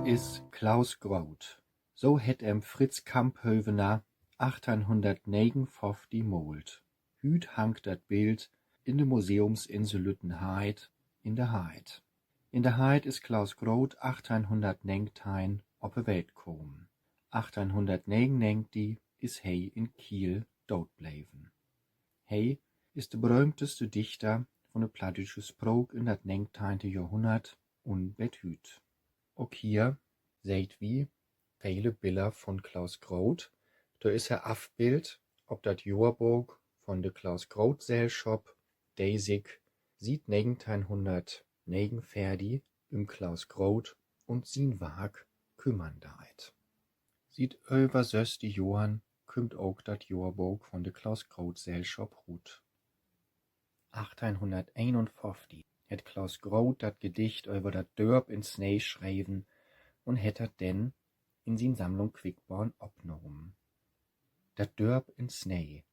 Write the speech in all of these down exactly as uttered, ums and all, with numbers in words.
is Klaus Groth. So hett em Fritz Kamphövener achtteihnhunnertnegenunföfftig maalt. Hüüt hangt dat Bild in de Museumsinsel Lüttenheid in de Heid. In de Heid is Klaus Groth achtteihnhunnertnegenteihn op de Welt kamen. Achtteihnhunnertnegenunnegentig is he in Kiel doot bleven. He is de beröhmteste Dichter vun de plattdüütsche Spraak in dat negenteihnte Johrhunnert un bet hüüt. Ok hier seht wi vele Biller vun Klaus Groth. Dor is he afbildt op dat Johrbook vun de Klaus-Groth-Sellschop, de sik siet negenteihnhunnertnegenunveertig üm Klaus Groth un sien Wark kümmern deit. Siet över sösstig Johren kümmt ok dat Johrbook vun de Klaus-Groth-Sellschop rut. Achtteihnhunnerteenunföfftig hett Klaus Groth dat Gedicht över dat Dörp in Snee schreven un hett dat denn in sien Sammlung Quickborn opnahmen. Dat Dörp in Snee.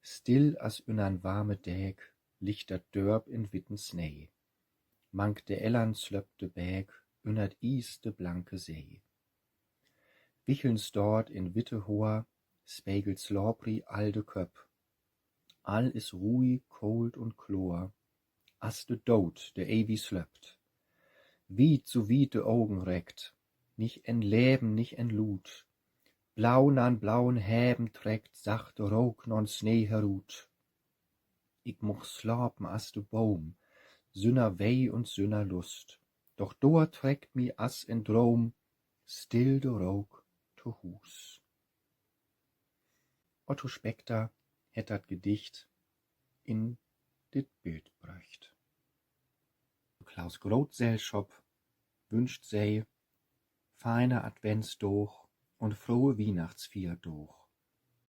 Still as ünner'n warme Deek liggt dat Dörp in witten Snee. Mank de Ellern slöppt de Beek, ünnert Ies de blanke See. Wicheln staht in witte Hoor, spegelt slaprig all de Köpp. All is ruhig, koolt un kloor, as de Dood, de ewig slöppt. Wiet, so wiet de Ogen reckt, nich en Leven, nich en Luut. Blau na'n blauen Heven treckt sachte Rook na'n Snee herut. Ik much slapen as de Boom, sünner Weh un sünner Lust. Doch dor treckt mi as in Droom still de Rook to Huus. Otto Speckter hett dat Gedicht in dit Bild bröcht. Klaus-Groth-Sellschop wünscht Se feine Adventsdaag un frohe Wiehnachtsfierdaag.